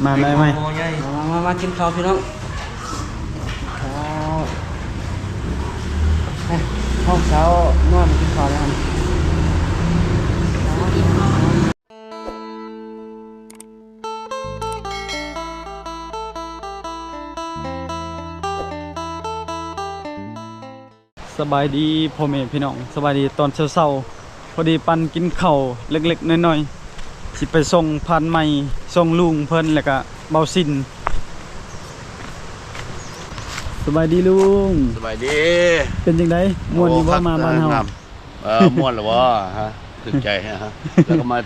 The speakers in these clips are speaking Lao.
ມາໄດ້ໄໝ? ໝໍໃຫຍ່ ມາ ມາ ມາກິນເຂົ້າພີ່ນ້ອງ. ເຂົ້າ ເອີ ເຮົາເຊົ້ານອນກິນເຂົ້າແລ້ວຫັ້ນ. ສະບາຍດີພໍ່ແມ່ພີ່ນ້ອງ ສະບາຍດີຕອນເຊົ້າໆ. ພໍດີປັ່ນກິນເຂົ້າເລັກໆນ້ອຍໆ ຊິໄປສົ່ງພານໃໝ່ ສົ່ງລຸງເພິ່ນ ແລ້ວກະເບົາຊິນ. ສະບາຍດີລຸງ. ສະບາຍດີ. ເປັນຈັ່ງໃດ ມ່ວນຢູ່ບໍ່? ໂອ້ ມາບ້ານເຮົາ ເອີ ມ່ວນແລ້ວບໍ່ຮະ? ຖືກໃຈຮະ. ແລ້ວກໍມາ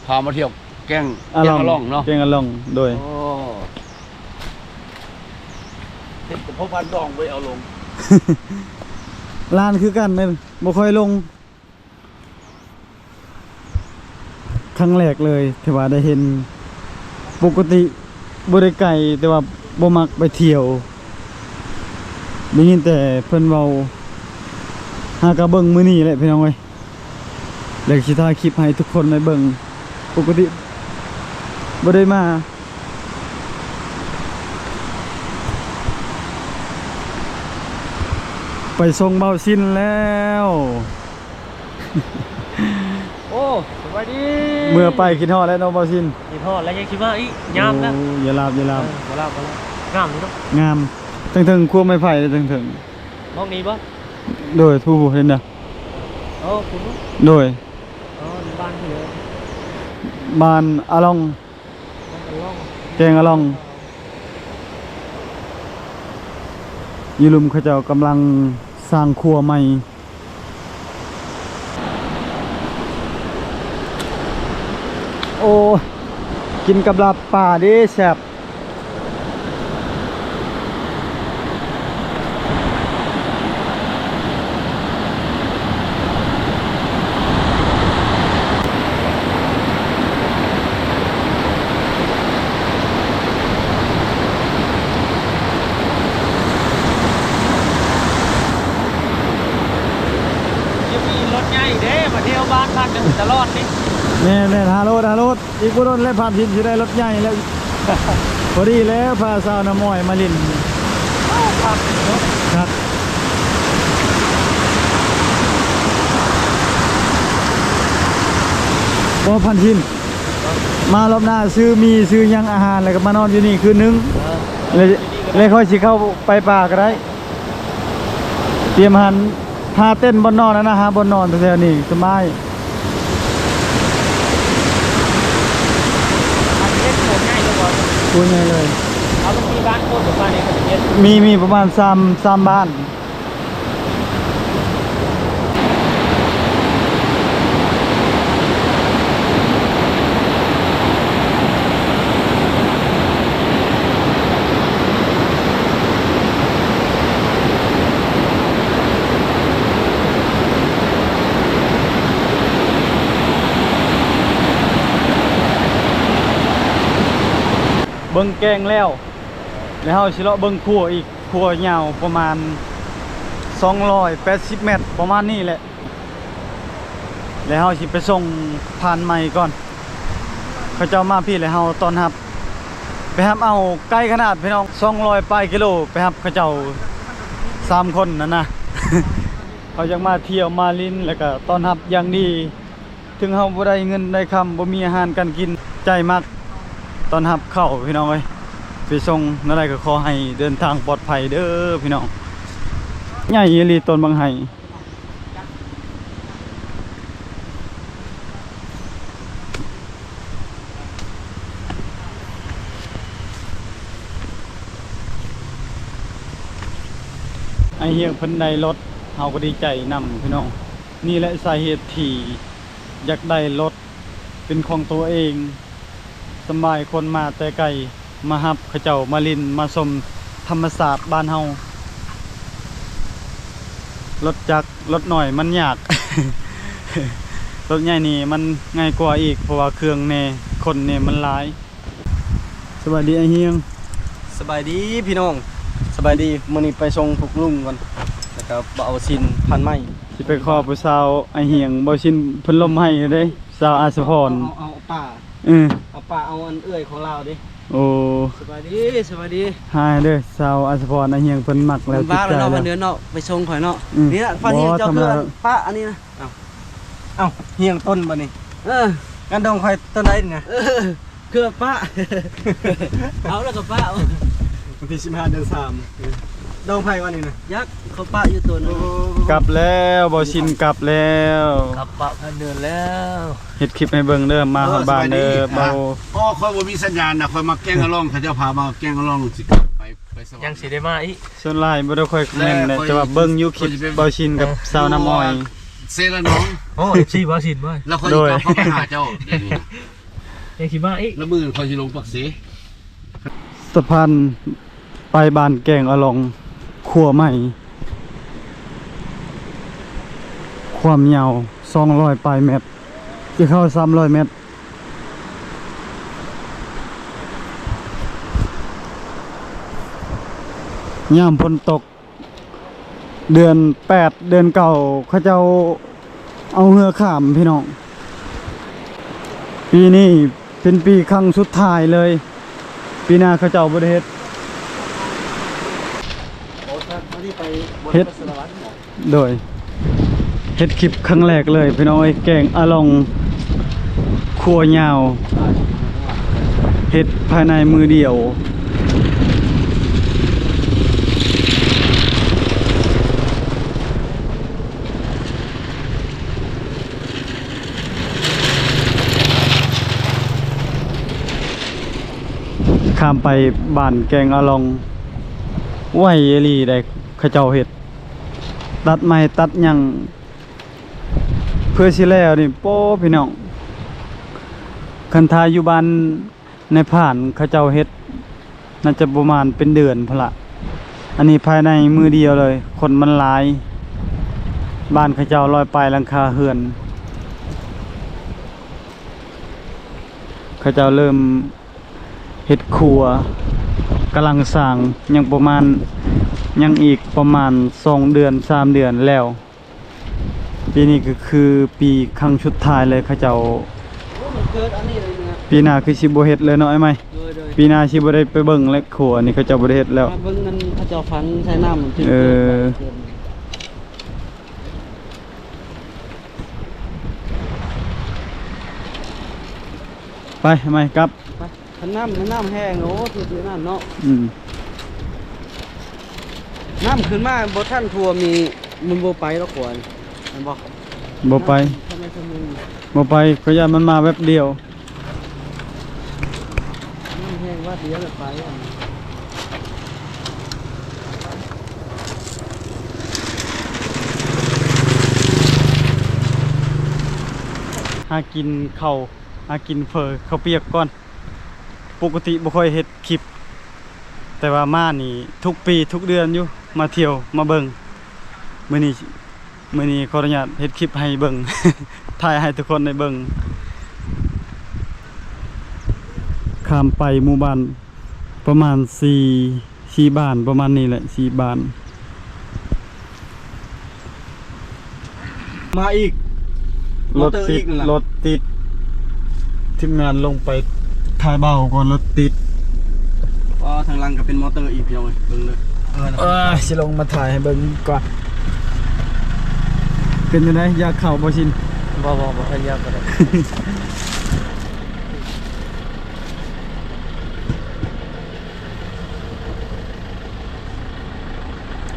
ພາມາທ່ຽວແກ້ງ ອາລອງ ແກ້ງອາລອງເນາະ ແກ້ງອາລອງ. ໂດຍ. ໂອ້ ເຮັດກະເພາະພັນດອງບໍ່ໄດ້ເອົາລົງ. ລ້ານຄືກັນເດ້ ບໍ່ຄ່ອຍລົງ. ຄັ້ງແລກເລີຍທີ່ວ່າໄດ້ເຫັນ. ປົກກະຕິບໍ່ໄດ້ໄກ ແຕ່ວ່າບໍ່ມັກໄປທ່ຽວ. ໄດ້ຍິນແຕ່ເພິ່ນເວົ້າ ຫາກະເບິ່ງມື້ນີ້ແຫຼະພີ່ນ້ອງເອີຍ. ແລ້ວຊິຖ່າຍຄລິບໃຫ້ທຸກຄົນໄດ້ເບິ່ງ. ປົກກະຕິບໍ່ໄດ້ມາ. ໄປສົ່ງເບົາຊິນແລ້ວ. ໂອ້ ສະບາຍດີ. ເມື່ອໄປຄິດຮອດແລ້ວເນາະເບົາຊິນ? ຄິດຮອດແລ້ວ ຍັງຊິມາອີກ ຍາມແລ້ວ. ໂອ້ ຢ່າຫຼາບ ຢ່າຫຼາບ. ເອີ ບໍ່ຫຼາບ ບໍ່ຫຼາບ. ງາມຢູ່ເນາະ. ງາມ. ເທິງໆ ຄົວໄມ້ໄຜ່ເທິງໆ. ຫ້ອງນີ້ບໍ່? ໂດຍ ຜູ້ເຫັນນະ. ໂອ້ ຜູ້ ໂດຍ. ອໍ ບ້ານຜູ້ເດີ? ບ້ານອາລອງ ບ້ານອາລອງ ແກ້ງອາລອງ. ຢູ່ລຸ່ມເຂົາເຈົ້າກຳລັງສ້າງຄົວໃໝ່. ໂອ້ ກິນກັບລາບປາເດ້ແຊບ. ຍັງມີລົດໃຫຍ່ເດ້ ມາທ່ຽວບ້ານພັກກັນຕະຫຼອດນີ້. ແມ່ນໆ ຫາໂລດ ຫາໂລດ. ອີກບໍ່ດົນແລ້ວ ພານທິນຊິໄດ້ລົດໃຫຍ່ແລ້ວ. ພໍດີແລ້ວ ພາສາວນ້ຳອ້ອຍມາຫຼິ້ນ. ໂອ້ ພານທິນເນາະ ຄັກ. ບໍ່ ພານທິນ ມາລອບໜ້າຊື້ໝີ່ ຊື້ຫຍັງອາຫານ ແລ້ວກໍມານອນຢູ່ນີ້ຄືນໜຶ່ງ. ເອີ ແລ້ວ ແລ້ວຄ່ອຍຊິເຂົ້າໄປປ່າກໍໄດ້. ຕຽມຫັ້ນ ຫາເຕັນບ່ອນນອນຫັ້ນນະ ຫາບ່ອນນອນແຖວໆນີ້ສະບາຍ. ອັນນີ້ໂຄນໃຫຍ່ເລີຍບໍ່? ໂຄນໃຫຍ່ເລີຍ. ເອົາ ມັນມີບ້ານຄົນປະມານນີ້ເຂົາເຮັດ? ມີ ມີປະມານສາມ ສາມບ້ານ. ເບິ່ງແກ້ງແລ້ວ ແລ້ວເຮົາຊິເລາະເບິ່ງຂົວອີກ. ຂົວຍາວປະມານສອງຮ້ອຍແປດສິບແມັດ ປະມານນີ້ແຫຼະ. ແລ້ວເຮົາຊິໄປສົ່ງພານໃໝ່ກ່ອນ. ເຂົາເຈົ້າມາພີ້ແລ້ວເຮົາຕ້ອນຮັບ. ໄປຮັບເອົາໄກຂະໜາດພີ່ນ້ອງ ສອງຮ້ອຍປາຍກິໂລ ໄປຮັບເຂົາເຈົ້າສາມຄົນນັ້ນນະ. ເຂົາຢາກມາທ່ຽວມາຫຼິ້ນ ແລ້ວກະຕ້ອນຮັບຢ່າງດີ. ເຖິງເຮົາບໍ່ໄດ້ເງິນໄດ້ຄຳ ບໍ່ມີອາຫານການກິນ ໃຈມັກຕ້ອນຮັບເຂົາພີ່ນ້ອງເອີຍ. ໄປສົ່ງແນວໃດກໍຂໍໃຫ້ເດີນທາງປອດໄພເດີພີ່ນ້ອງ. ໃຫຍ່ອີ່ຫຼີຕົ້ນບັກໄຮ. ອ້າຍຮຽງເພິ່ນໄດ້ລົດ ເຮົາກໍດີໃຈນຳພີ່ນ້ອງ. ນີ້ແຫຼະສາເຫດທີ່ຢາກໄດ້ລົດເປັນຂອງຕົວເອງ ສຳບາຍຄົນມາແຕ່ໄກ ມາຮັບເຂົາເຈົ້າມາຫຼິ້ນ ມາຊົມທຳມະຊາດບ້ານເຮົາ. ລົດຈັກ ລົດໜ້ອຍມັນຍາກ ລົດໃຫຍ່ນີ້ມັນງ່າຍກວ່າອີກ ເພາະວ່າເຄື່ອງແດ່ ຄົນແດ່ມັນຫຼາຍ. ສະບາຍດີອ້າຍຮຽງ. ສະບາຍດີພີ່ນ້ອງ ສະບາຍດີ. ມື້ນີ້ໄປສົ່ງພວກລຸງກ່ອນ ແລ້ວກໍເບົາຊິນພັນໃໝ່. ຊິໄປຂໍຜູ້ສາວອ້າຍຮຽງ ເບົາຊິນເພິ່ນລົມໃຫ້ເດ້ ສາວອາສະພອນ. ເອົາ ເອົາ ເອົາປາ ເອີ ເອົາປາ ເອົາອັນເອື້ອຍຂອງລາວເດ້. ໂອ້ ສະບາຍດີ ສະບາຍດີ. ຫາຍເດີ ສາວອັດສະພອນ ອາຮຽງເພິ່ນມັກແລ້ວ ມັນບ້າແລ້ວເນາະ ເພິ່ນເດີນເນາະ ໄປສົ່ງຂ້ອຍເນາະ. ອືມ ນີ້ລະ ພໍ່ ບໍ່ ເຈົ້າຄື ທຳມະດາ ປະອັນນີ້ນະ. ເອົ້າ ເອົ້າ ຮຽງຕົ້ນບັດນີ້. ເອີ ກັນດອງຂ້ອຍຕົ້ນໃດນີ້ນະ? ເອີ ເກືອບປະ ເອົາແລ້ວກໍປະ ວັນທີສິບຫ້າ ເດືອນສາມ ດອງໃຜວະນີ້ນະ? ຍັກ ເຂົາປະຢູ່ຕົ້ນນັ້ນ. ໂອ້ ກັບແລ້ວ ບໍ່ຊິນກັບແລ້ວ ກັບປະພັນເດີນແລ້ວ. ເຮັດຄລິບໃຫ້ເບິ່ງເດີ ມາຮອດບ້ານເດີ. ເອີ ສະບາຍດີ ເບົາ. ອໍ ຂ້ອຍບໍ່ມີສັນຍານນະ ຂ້ອຍມັກແກ້ງອາລອງ ເຂົາເຈົ້າພາມາແກ້ງອາລອງ ຊິກັບໄປ ໄປສະຫວັນ ຍັງຊິໄດ້ມາອີກ. ສ່ວນຫຼາຍບໍ່ໄດ້ຄ່ອຍເຂົ້າເບິ່ງນະ ແຕ່ວ່າເບິ່ງຢູ່ຄລິບເບົາຊິນກັບສາວນ້ຳອ້ອຍ ເຊລະໜອງ. ໂອ້ ເອັຟຊີ ເບົາຊິນເວີຍ ແລ້ວຂ້ອຍຊິກັບເຂົ້າໄປຫາເຈົ້າ ດຽວນີ້ນະ ຍັງຊິມາອີກ ແລ້ວມື້ອື່ນຂ້ອຍຊິລົງປາກເຊ. ສະພານໄປບ້ານແກ້ງອາລອງ ຂົວໃໝ່ ຄວາມຍາວສອງຮ້ອຍປາຍແມັດ ຈະເຂົ້າສາມຮ້ອຍແມັດ. ຍາມຝົນຕົກ ເດືອນແປດ ເດືອນເກົ້າ ເຂົາເຈົ້າເອົາເຮືອຂ້າມພີ່ນ້ອງ. ປີນີ້ເປັນປີຄັ້ງສຸດທ້າຍເລີຍ ປີໜ້າເຂົາເຈົ້າບໍ່ໄດ້ເຮັດ ເຮັດ ໂດຍ ເຮັດຄລິບຄັ້ງແລກເລີຍພີ່ນ້ອງເອີຍ ແກ້ງອາລອງ ຂົວຍາວ ເຮັດພາຍໃນມື້ດຽວ. ຂ້າມໄປບ້ານແກ້ງອາລອງ ໄວອີ່ຫຼີໃດ ເຂົາເຈົ້າເຮັດ ຕັດໄມ້ຕັດຫຍັງ ເພື່ອຊິແລ້ວນີ້ ໂອ້ ພີ່ນ້ອງ ຄັນຖ້າຢູ່ບ້ານນາຍພານເຂົາເຈົ້າເຮັດ ໜ້າຈະປະມານເປັນເດືອນພຸ້ນລະ. ອັນນີ້ພາຍໃນມື້ດຽວເລີຍ ຄົນມັນຫຼາຍ ບ້ານເຂົາເຈົ້າຮ້ອຍປາຍຫຼັງຄາເຮືອນ ເຂົາເຈົ້າເລີ່ມເຮັດຂົວ ກຳລັງສ້າງ ຍັງປະມານ ຍັງອີກປະມານສອງເດືອນ ສາມເດືອນແລ້ວ. ປີນີ້ກໍຄືປີຄັ້ງສຸດທ້າຍເລີຍ ເຂົາເຈົ້າ ໂອ້ ມັນເກີດອັນນີ້ເລີຍນະ ປີໜ້າຄືຊິບໍ່ເຮັດເລີຍເນາະ ອ້າຍໃໝ່? ໂດຍໆ ປີໜ້າຊິບໍ່ໄດ້ໄປເບິ່ງແລ້ວ ຂົວນີ້ເຂົາເຈົ້າບໍ່ໄດ້ເຮັດແລ້ວ ມາເບິ່ງນັ້ນ ເຂົາເຈົ້າຝັງໃສ່ນ້ຳ ເອີ ໄປ ອ້າຍໃໝ່ ກັບ ໄປ. ຄັນນ້ຳ ນ້ຳແຫ້ງ ໂອ້ ຄືຊິນັ້ນເນາະ ອືມ ນ້ຳຂຶ້ນມາບໍ່ທັນຖ້ວມນີ້ ມັນບໍ່ໄປດອກ ຂົວນີ້ ແມ່ນບໍ່? ບໍ່ໄປ ນ້ຳທຳໄມທຳໄມ ບໍ່ໄປ ຂ້ອຍຢ້ານມັນມາແວັບດຽວ ນ້ຳແຫ້ງວາດດຽວແລ້ວໄປ ຫາກິນເຂົ້າ ຫາກິນເຝີ ເຂົ້າປຽກກ່ອນ. ປົກກະຕິບໍ່ຄ່ອຍເຮັດຄລິບ ແຕ່ວ່າມານີ້ທຸກປີທຸກເດືອນຢູ່ ມາທ່ຽວມາເບິ່ງ. ມື້ນີ້ ມື້ນີ້ຂໍອະນຸຍາດເຮັດຄລິບໃຫ້ເບິ່ງ ຖ່າຍໃຫ້ທຸກຄົນໄດ້ເບິ່ງ. ຂ້າມໄປໝູ່ບ້ານປະມານສີ່ ສີ່ບ້ານປະມານນີ້ແຫຼະ ສີ່ບ້ານ. ມາອີກ ລົດຕິດ ລົດຕິດ ທີມງານລົງໄປຖ່າຍເບົາກ່ອນ ລົດຕິດ. ອໍ ທາງຫຼັງກໍເປັນມໍເຕີອີກ ພີ່ນ້ອງເອີຍ ເບິ່ງເດີ. ເອີ ຊິລົງມາຖ່າຍໃຫ້ເບິ່ງກ່ອນ. ເປັນຈັ່ງໃດ ຢາກເຂົ້າບໍ່ຊິນ? ບໍ່ ບໍ່ ບໍ່ທັນຢາກປານໃດ.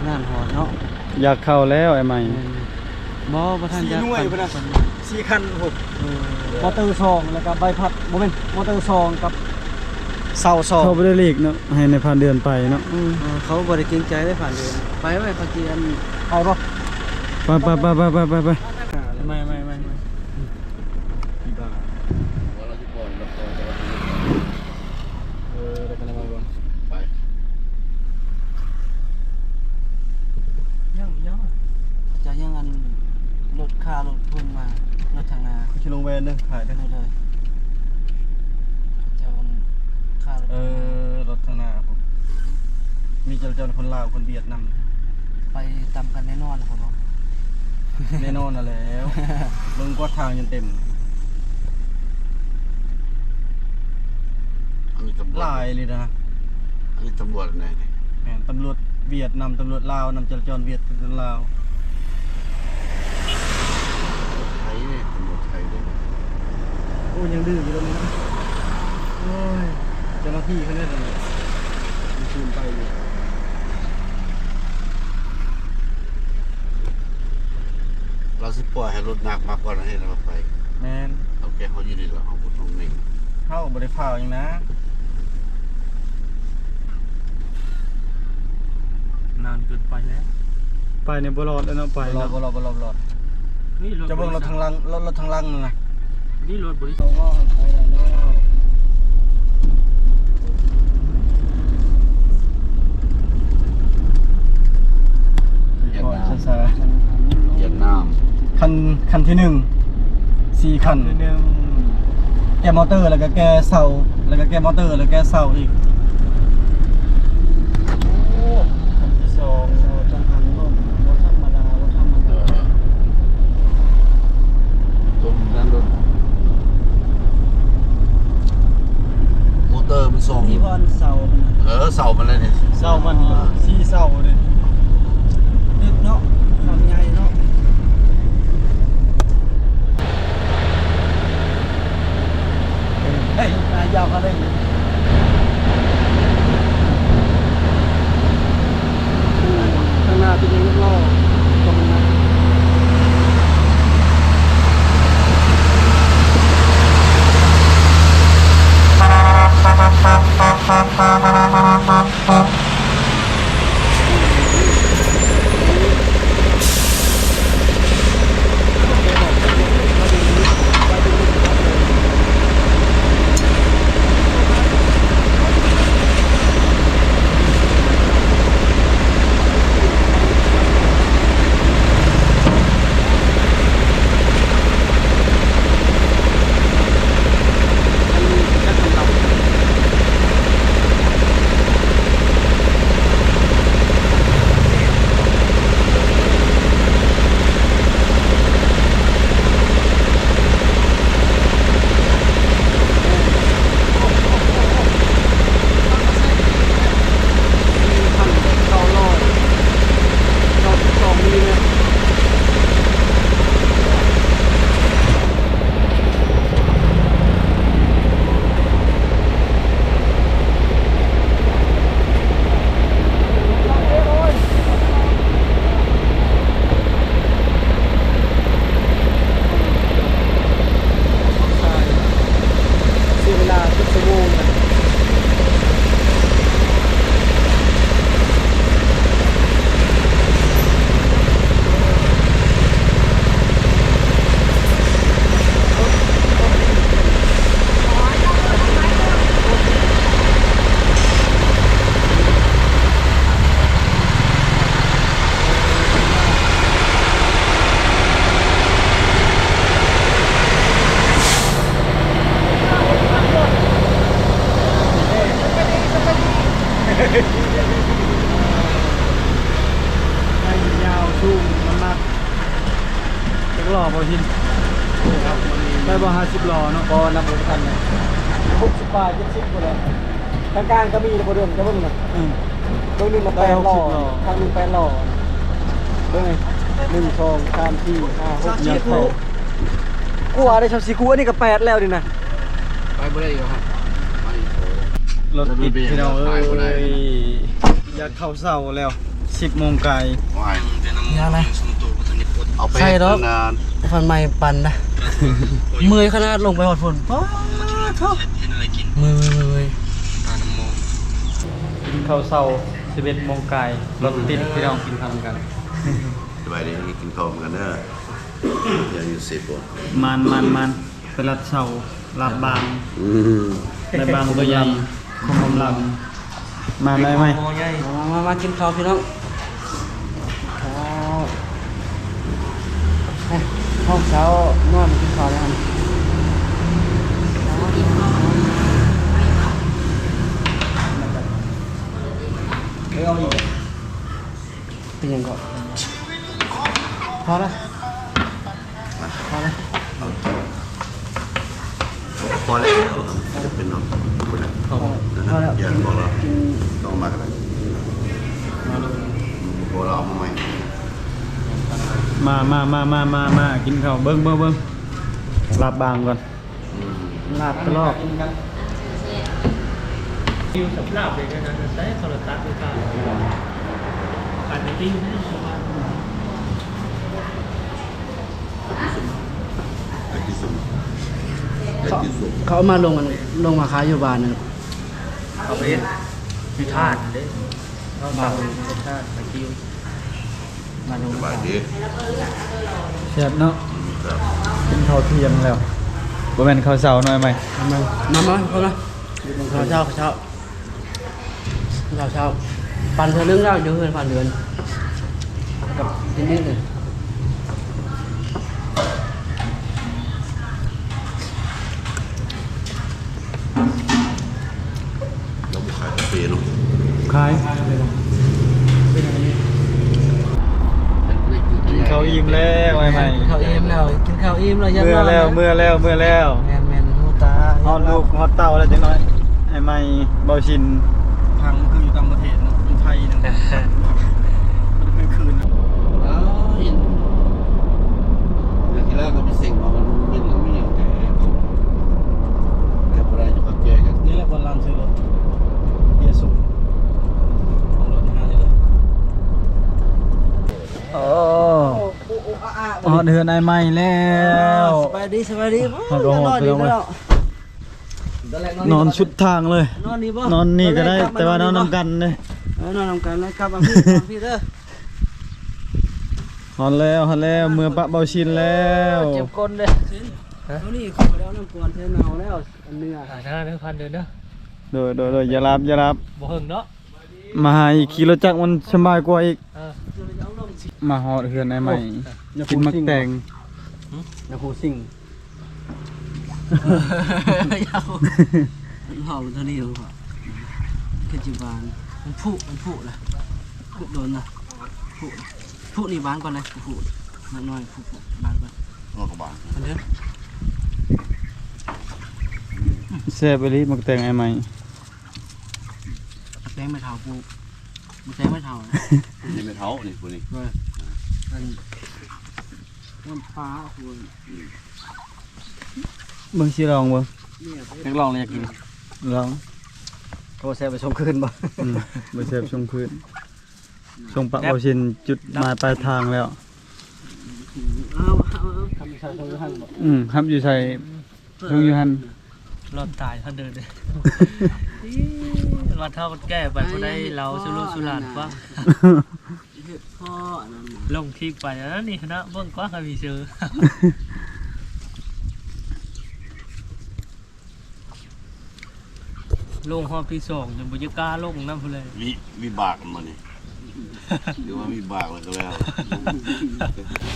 ນ້ຳຮ້ອນເນາະ ຢາກເຂົ້າແລ້ວອ້າຍໃໝ່. ແມ່ນ ບໍ່ ບໍ່ທັນຢາກ ສີ່ໜ່ວຍພຸ້ນນະ ສີ່ຄັນພຸ້ນ. ເອີ ມໍເຕີສອງ ແລ້ວກໍໃບພັດ ບໍ່ແມ່ນ ມໍເຕີສອງກັບເສົາສອງ. ເຂົາບໍ່ໄດ້ຫຼີກເນາະ ໃຫ້ນາຍພານເດືອນໄປເນາະ. ອືມ ເອີ ເຂົາບໍ່ໄດ້ເກງໃຈເດ້ ພານເດືອນ. ໄປໄວ້ ເຂົາຊິອັນ ໄປບໍ່? ໄປ ໄປ ໄປ. ໄປ ໄປ ໄປ ໄປ. ໄປ ໄປ ໄປ ໄປ. ທີ່ບ້ານ ເອີ ໄດ້ກັນແລ້ວບໍ່? ໄປ ຍັງ ຍັງ ເຈົ້າຍັງອັນລົດ ຄ່າລົດເພິ່ນມາ ລົດທາງໜ້າ ຄືຊິລົງແວນເດີ ຂາຍເດີ. ໂດຍ ໂດຍ ເຈົ້າອັນຄ່າລົດ ເອີ ທາງໜ້າ ລົດທາງໜ້າ ມີເຈົ້າ ເຈົ້າຄົນລາວ ຄົນຫວຽດນຳ ໄປຕຳກັນແນ່ນອນ ເຂົາບອກ. ແນ່ນອນຫັ້ນແຫຼ້ວ ເບິ່ງກວາດທາງຈົນເຕັມ. ອັນນີ້ກໍ ຫຼາຍເລີຍນະ. ອັນນີ້ຕຳຫຼວດອັນໃດນີ້? ແມ່ນ ຕຳຫຼວດຫວຽດນຳ ຕຳຫຼວດລາວນຳ ຈະລາຈອນຫວຽດ ຕຳຫຼວດລາວ. ໄທເດ້ ຕຳຫຼວດໄທເດ້. ໂອ້ ຍັງດື້ຢູ່ເດ້ນີ້ນະ. ໂອ້ຍ ເຈົ້າໜ້າທີ່ເພິ່ນເດ້ ມັນຄືນໄປຢູ່. ລາວຊິປ່ອຍໃຫ້ລົດໜັກມາກ່ອນ ແລ້ວເຮົາໄປ. ແມ່ນ. ເອົາແກ່ເຮົາຢູ່ນີ້ລະ ເຮົາບໍ່ຕ້ອງເໜັງ. ເຮົາບໍ່ໄດ້ຟ້າວຫຍັງນະ. ນານເກີນໄປແລ້ວ. ໄປນີ້ບໍ່ລອດແລ້ວເນາະ ໄປ ບໍ່ລອດ ເນາະ ບໍ່ລອດ ບໍ່ລອດ ບໍ່ລອດ. ນີ້ລົດ ເຈົ້າເບິ່ງລົດທາງຫຼັງ ລົດ ລົດທາງຫຼັງນັ້ນນະ. ນີ້ລົດບໍລິສັດ ໄປແລ້ວ. ຫວຽດນາມ ຫວຽດນາມ. ຄັນ ຄັນທີໜຶ່ງ ສີ່ຄັນ ຄັນທີໜຶ່ງ ແກ້ມໍເຕີ ແລ້ວກໍແກ້ເສົາ ແລ້ວກໍແກ້ມໍເຕີ ແລ້ວແກ້ເສົາອີກ. ໂອ້ ຄັນທີສອງ ເອີ ຈັກຄັນ ບໍ່ ບໍ່ທຳມະດາ ບໍ່ທຳມະດາ. ເອີ ຕົວນັ້ນໂດດ ມໍເຕີມັນສອງ ທີ່ວ່າອັນເສົາມັນນະ. ເອີ ເສົາມັນແຫຼະນີ້ ເສົາມັນ ເອີ ສີ່ເສົາເດ້. ຕຶກເນາະ ຄວາມໃຫຍ່ເນາະ. ເຮີ້ຍ ນາຍຢາວເຂົາເລີຍ. ຂ້າງໜ້າເປັນຫຍັງເນາະ? ເສຍເວລາເກືອບຊົ່ວໂມງນະ. ໄດ້ຍາວສູງ ນ້ຳໜັກຈັກລໍ້ບໍ່ ຫີນ? ໄດ້ບໍ່ ຫ້າສິບລໍ້ເນາະ? ບໍ່ ນັບບໍ່ທັນເລີຍ ຫົກສິບປາຍ ເຈັດສິບພຸ້ນແຫຼະ. ທາງກາງກໍມີແລ້ວ ບໍ່ເດີນ ຈະເບິ່ງນະ. ອືມ ເບິ່ງໜຶ່ງນະ ແປດລໍ້ ທາງໜຶ່ງແປດລໍ້. ເບິ່ງ ໜຶ່ງ ສອງ ສາມ ສີ່ ຫ້າ ຫົກ ເຈັດ ແປດ ກວ່າໄດ້ຊາວສີ່ຄູ່ ອັນນີ້ກໍແປດແລ້ວນີ້ນະ. ໄປບໍ່ໄດ້ອີກແລ້ວຫັ້ນ ໄປອີກ. ໂອ້ ລົດຕິດພີ່ນ້ອງເອີຍ ຢາກເຂົ້າເຊົາແລ້ວ ສິບໂມງກາຍ. ຫວາຍ ຍັງນະ ເອົາໄປ ໃສ່ດອກ ອັນນັ້ນ ຟັນໃໝ່ປັ່ນນະ. ເມື່ອຍຂະໜາດລົງໄປຮອດພຸ້ນ ປາດໂທ້ ເມື່ອຍໆໆໆ. ກິນເຂົ້າເຊົ້າ ສິບເອັດໂມງກາຍ ລົດຕິດ ອືມ ພີ່ນ້ອງ ກິນເຂົ້ານຳກັນ. ສະບາຍດີ ກິນເຂົ້ານຳກັນເດີ. ຢ່າຢູ່ເຊໂປ ມານໆໆ ໄປລັດເຊົາ ລາບບາງ ອືມ ໄດ້ບາງຕົວໃຫຍ່ ຄວາມລຳ ມາໄດ້ໄໝ? ມາ ມາ ມາກິນເຂົ້າພີ່ນ້ອງ. ເຂົ້າ ເຮົາເຊົ້ານອນກິນເຂົ້າແລ້ວຫັ້ນ. ເອີ ເອົາອີກ ເປັນຫຍັງເກາະ? ພໍລະ ພໍລະ ພໍແລ້ວ ຈະເປັນເນາະ ພໍແລ້ວ ພໍແລ້ວ. ຢ່າບອກລະ ຕ້ອງມາກັນ ບໍ່ລະເອົາມາໃໝ່ ມາ ມາ ມາ ມາ ມາ ມາ ກິນເຂົ້າ ເບິ່ງ ເບິ່ງ ເບິ່ງ ລາບບາງກ່ອນ ອືມ ລາບກະລອກ ຢູ່ສຳລາບເດ້ນະ ໃຊ້ໂທລະທັດຫຼືເປົ່າ ຄັນຕິວແທ້. ເຂົາ ເຂົາເອົາມາລົງ ລົງມາຂາຍຢູ່ບ້ານນັ້ນ ເຂົາໄປເຮັດທາດເດ້ ເຂົາເອົາເຮັດທາດໄປຕິວ ມາລົງ ສະບາຍດີ ແຊບເນາະ ອືມ ແຊບ ກິນເຂົ້າທ່ຽງແລ້ວ ບໍ່ແມ່ນເຂົ້າເຊົ້າໜ້ອຍໃໝ່ ມາ ມາ ມາ ເຂົ້າມາ ເຂົ້າເຊົ້າ ເຂົ້າເຊົ້າ. ເຊົ້າໆ ປັ່ນເທື່ອໜຶ່ງແລ້ວ ຢູ່ເຮືອນປັ່ນເຮືອນ ກັບທີ່ນີ້ເລີຍ ລາວບໍ່ຂາຍກາເຟເນາະ ຂາຍ ກິນເຂົ້າອີ່ມແລ້ວ ອ້າຍໃໝ່ ກິນເຂົ້າອີ່ມແລ້ວ ກິນເຂົ້າອີ່ມແລ້ວ ເມືອແລ້ວ ເມືອແລ້ວ ເມືອແລ້ວ ແມ່ນໆ ຮູ້ຕາ ຮອດລູກຮອດເຕົ້າແລ້ວຈັກໜ້ອຍ ອ້າຍໃໝ່ ເບົາຊິນ ພັງຄືຢູ່ຕ່າງປະເທດເນາະ ຢູ່ໄທນະ ມັນຄືຄືນນະ ອ້າວ ເຫັນ ເດືອນທີ່ແລ້ວກໍໄປເສັງມາ ມັນມີເງິນມີຫຍັງແຕ່ ແຕ່ບໍ່ໄດ້ຈະເຂົ້າໃຈກັນ ນີ້ແຫຼະບ່ອນລານຊື້ລົດ ເບຍສູງ ຂອງລົດຫານີ້ແຫຼະ ໂອ້ ຮອດເຮືອນອ້າຍໃໝ່ແລ້ວ ສະບາຍດີ ສະບາຍດີ ຮອດ ໂອ້ ນອນດີເນາະ ນອນສຸດທາງເລີຍ ນອນນີ້ບໍ່ ນອນນີ້ກໍໄດ້ ແຕ່ວ່ານອນນຳກັນເດ້ ເອີ ນອນນຳກັນເລີຍ ກັບມາພີ່ ມາພີ່ເດີ ຮອດແລ້ວ ຮອດແລ້ວ ເມືອປະເບົາຊິນແລ້ວ ເຈັບກົ້ນເດ້ ໂຕນີ້ຂ້ອຍບໍ່ໄດ້ເອົານ້ຳກວນ ເທເນົ່າແລ້ວ ອັນເນື້ອ ອ່າ ທາງນັ້ນເດີ ພັນເດີ ເດີ ໂດຍ ໂດຍ ໂດຍ ຢ່າຫຼັບ ຢ່າຫຼັບ ບໍ່ເຫິງເນາະ ມາຫາອີກ ຂີ່ລົດຈັກມັນສະບາຍກວ່າອີກ ເອີ ມາຮອດເຮືອນອ້າຍໃໝ່ ໂອ້ ກິນໝາກແຕງ ນ້ຳຜູ້ຊິງ ເວົ້າເທົ່ານີ້ ຄືຊິບານ ມັນຜຸ ມັນຜຸລະ ຂຸດດົນນະ ຜຸ ຜຸນີ້ບານກ່ອນເລີຍ ຜຸ ນ້ອຍໆ ຜຸ ບານກ່ອນ ງອກກະບານ ອັນເດີ ແຊບອີ່ຫຼີໝາກແຕງອ້າຍໃໝ່ ແຕງແມ່ເຖົ້າປູກ ແຕງແມ່ເຖົ້າ ນີ້ແມ່ເຖົ້ານີ້ຜູ້ນີ້ ເອີ ອັນ ນ້ຳປາ ເບິ່ງຊິລອງເບິ່ງ ຢາກລອງ ຢາກກິນ ລອງ ໂອ້ ແຊບໄປສົ່ງຄືນບໍ່ ອືມ ບໍ່ແຊບສົ່ງຄືນ ສົ່ງປະເບົາຊິນ ຈຸດໝາຍປາຍທາງແລ້ວ ເອົາ ເອົາ ເອົາ ອືມ ຮັບຢູ່ໃສ ເພິ່ນຢູ່ຫັ້ນ ລອດຕາຍເຂົາເດີ ລອດເທົ່າແກ່ໄປບໍ່ໄດ້ເລົ່າສູ່ລູກສູ່ຫຼານຟັງ ເຮັດພໍອັນນັ້ນ ລົງຄລິບໄປອັນນີ້ຄະນະ ເບິ່ງກວ່າໃຜມີຊື່ ລົງຮອບທີສອງ ຈົນບໍ່ຢາກກ້າລົງນຳພຸ້ນແຫຼະ ວິ ວິບາກມັນບໍ່ນີ້ ຫຼືວ່າວິບາກແລ້ວກໍແລ້ວ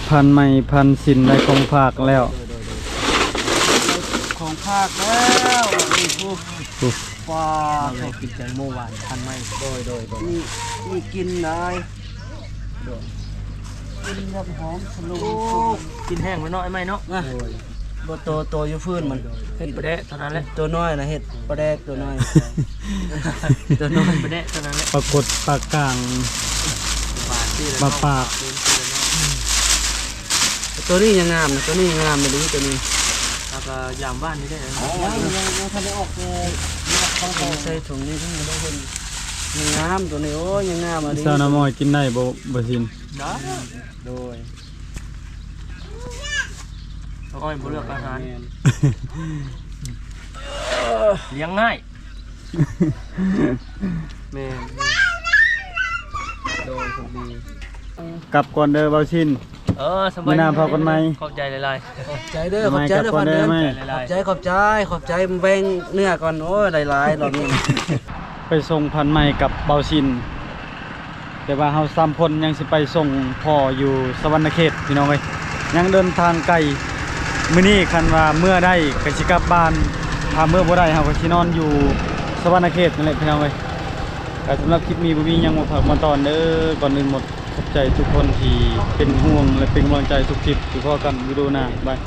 ພັນໄມ້ພັນສິນໄດ້ຂອງຝາກແລ້ວ ຂອງຝາກແລ້ວ ໂອ້ໂຫ ປາ ກິນແຕງໂມຫວານພັນໄມ້ ໂດຍ ໂດຍ ໂດຍ ມີ ມີກິ່ນຫຼາຍ ໂດຍ ກິນແບບຫອມສະຫຼຸມ ໂອ້ ກິນແຫ້ງໄວ້ເນາະ ອ້າຍໃໝ່ເນາະ ນະ ໂດຍ ບໍ່ໂຕ ໂຕຢູ່ພື້ນມັນ ເຮັດປາແດກເທົ່ານັ້ນແຫຼະ ໂຕນ້ອຍນະ ເຮັດປາແດກໂຕນ້ອຍ ໂຕນ້ອຍປາແດກເທົ່ານັ້ນແຫຼະ ປາກົດ ປາກາງ ປາປາກ ໂຕນີ້ຍັງງາມນະ ໂຕນີ້ຍັງງາມອີ່ຫຼີ ໂຕນີ້ ແລ້ວກໍຢາມບ້ານນີ້ໄດ້ ຍັງ ຍັງ ຍັງບໍ່ທັນໄດ້ອອກ ເອີ ເອົາໃສ່ຖົງນີ້ ຍັງບໍ່ໄດ້ເຫັນ ຍັງງາມໂຕນີ້ ໂອ້ຍ ຍັງງາມອີ່ຫຼີ ສາວນ້ຳອ້ອຍກິນໄດ້ບໍ່ ບໍ່ຊິນ ໄດ້ ໂດຍ ອ້ອຍບໍ່ເລືອກອາຫານ ແມ່ນ ລ້ຽງງ່າຍ ແມ່ນ ໂດຍ ໂຊກດີ ກັບກ່ອນເດີເບົາຊິນ ເອີ ສະບາຍ ມື້ໜ້າພໍ້ກັນໃໝ່ ຂອບໃຈຫຼາຍໆ ຂອບໃຈເດີ ຂອບໃຈເດີ ຂອບໃຈ ຂອບໃຈ ຂອບໃຈ ແບ່ງເນື້ອກ່ອນ ໂອ້ຍ ຫຼາຍໆ ລອບນີ້ ໄປສົ່ງພັນໄມ້ກັບເບົາຊິນ ແຕ່ວ່າເຮົາສາມຄົນຍັງຊິໄປສົ່ງພໍ່ຢູ່ສະຫວັນນະເຂດ ພີ່ນ້ອງເອີຍ ຍັງເດີນທາງໄກ ມື້ນີ້ຄັນວ່າເມືອໄດ້ກໍຊິກັບບ້ານ ຖ້າເມືອບໍ່ໄດ້ເຮົາກໍຊິນອນຢູ່ສະຫວັນນະເຂດນັ້ນແຫຼະ ພີ່ນ້ອງເອີຍ ກໍສຳລັບຄລິບນີ້ບໍ່ມີຫຍັງມາຝາກມາຕ້ອນເດີ ກ່ອນອື່ນໝົດ ຂອບໃຈທຸກຄົນທີ່ເປັນຫ່ວງ ແລະ ເປັນກຳລັງໃຈທຸກຄລິບ ຕິດຕໍ່ກັນວິດີໂອໜ້າ ບາຍ.